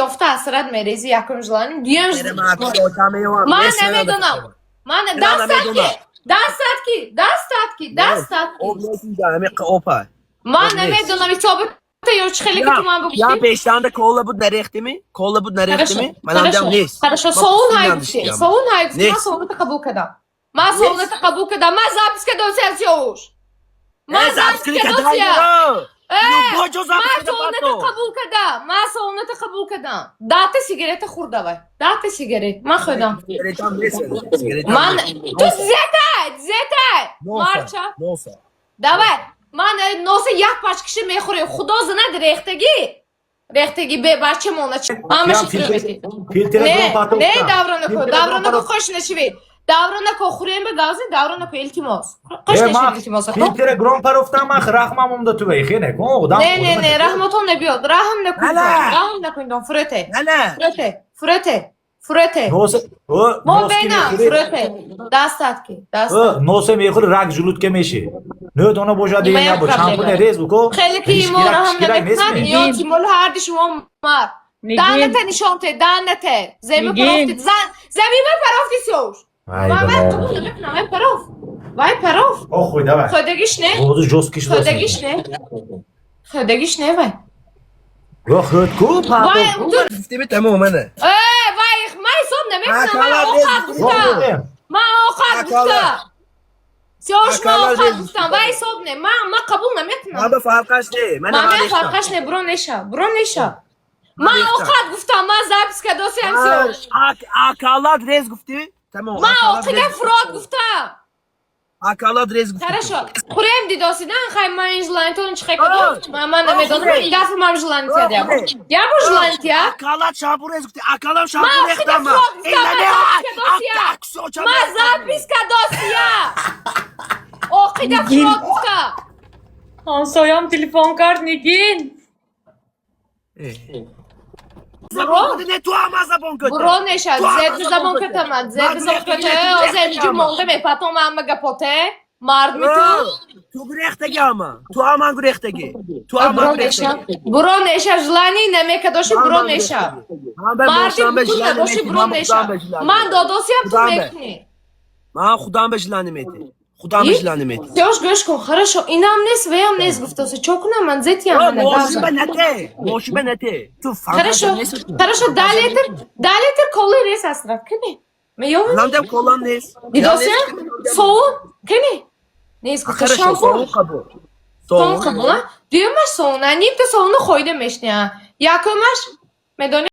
ёфта асрат мерези, якум желание, дуюм. Ман намедонам. Ман дастат ки, дастат ки, дастат ки, дастат ки. Опа. Ман намедонам, ҳисоби ё чӣ хеле ки ту ман Я бигуфтӣ. Пештанда кола буд, нарехтими? Кола буд, нарехтими? Манам дам нест. Хорошо, совун ҳай гуфтӣ. Совун ҳай гуфтӣ, ман совуната қабул кардам. Ман совуната қабул кардам. Ман запись кардам, сиёвуш. Ман запись кардам. Ман совуната қабул кардам. Ман совуната қабул кардам. 10-та сигарета хӯрда вай. 10-та сигарет. Ман хӯрдам. Ман ту зетай, зетай. Марча. Давай. Ман носа як пачкаша мехӯрем. Худо знад, рехтагӣ. Рехтагӣ бебача мона. Ҳамаша хӯрем. Не, не, давронако, давронако, хуш нашавед. Давронако, хӯрем ба гази, давронако, илтимос. Хуш нашавед, илтимос. Филтре гром парофтам, ман рахмам омда ту вай хене кун одам. Не, не, не, раҳматон набиёд. Раҳм накун. Раҳм накун, фурете. Фурете, фурете. Фурете. Мо бена, фурете. Дастат ки, дастат. Носе мехӯри, рак желудка меши. Нӯдона бошад, дига набуд. Шампуне рез буко. Хеле ки мо раҳм намекунад, ё тимол ҳарди шумо мар. Данате нишон те, данате. Земи парофти, зан, земи парофти сиёш. Вай, вай, қабул намекунам, вай пароф. Вай пароф. Охуй, давай. Хӯдагиш не. Ҳозир жёсткий шуда. Хӯдагиш не. Хӯдагиш не вай. Ё хӯд ку. Вай, ту Гуфтими, тамом, мана. Э, вай, ман ҳисоб намекунам, ман овқат гуфтам. Ман овқат гуфтам. Сиёш, ман овқат гуфтам, вай ҳисоб не. Ман қабул намекунам. Ман ба фарқаш не. Ман фарқаш не, буро неша, буро неша. Ман овқат гуфтам, ман запись кардосиам, сиёш. Акалат рез гуфтӣ? Тамом. Ман оқида фурод гуфтам. Акалат рез гуфтӣ. Хорошо. Хӯрем, дидосидан, хай, ман желаниятон чӣ хай кардам? Ман намедонам, ин дафъа ман желание тия дям. Я бо желание тия? Акалат шампун рез гуфтӣ. Акалам шампун Ман рехтам. оқида фурод гуфтам, ман запись кардосия. Ман запись кардосия. Оқида фурод гуфтам. Ҳамсоям телефон кард, Нигин. Не, ту ҳама забон кӯта. Буро неша, зеди забон кӯтамад, зеди забон кӯта, озе инҷо монда мепатом ҳама гапоте, мардми ту. Ту гурехтагӣ ҳама. Ту ҳама гурехтагӣ. Ту ҳама Буро неша, гурехтагӣ. буро неша, желание намекадоши, буро неша. Марди бутун набоши, буро неша. Ман додосиям, ту мекунӣ. Ман худам ба желание метӣ. Худам ба желание метӣ. Сиёш, гӯш кун, хорошо, инам нест, веям нест гуфтоси, чо кунам ман, зетиям мана Мошин ба газа. нате. Мошин ба нате. Ту Хорошо, хорошо, 10 литр, 10 литр коли рес асрат, кини? Меёвӣ? Ландам колам нест. Дидосиям? Совун? Кини? Нест гуфта Хорошо, шампун. совун қабул. Совун қабул, а? Дуюмаш совун, а нимта совуну хӯйда мешня. Якумаш, медонӣ.